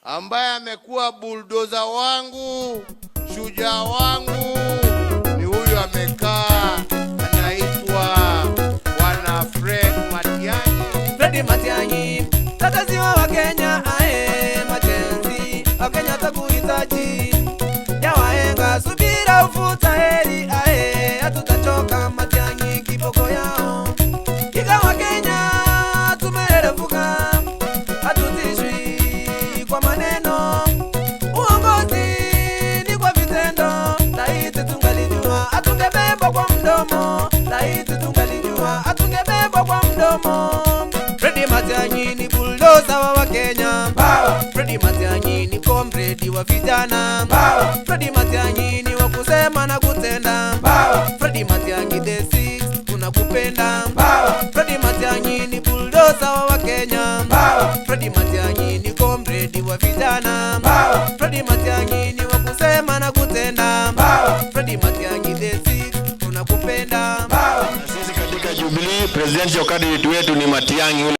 Ambaye amekuwa bulldozer wangu, shujaa wangu ni huyu amekaa, anaitwa Bwana Fred Matiang'i. Fred Matiang'i, mtetezi wa Wakenya, ae majenzi, Wakenya takuhitaji. Ya wahenga, subira huvuta heri, ae hatutachoka. Matiang'i kiboko yao. Kika Wakenya tumeerevuka, hatutishwi kwa maneno, uongozi ni kwa vitendo. Laiti tungalijua hatungebebwa kwa mdomo, laiti tungalijua hatungebebwa kwa mdomo. Fred Matiang'i ni bulldozer wa Wakenya. Fred Matiang'i ni comrade wa vijana. Fred Matiang'i ni wa kusema na kutenda. Fred Matiang'i the six, tunakupenda. Fred Matiang'i ni bulldozer wa Wakenya. Fred Matiang'i ni comrade wa vijana. Fred Matiang'i ni wa kusema na kutenda. Fred Matiang'i the six, tunakupenda. Na sisi katika Jubilee, presidential candidate wetu ni Matiang'i.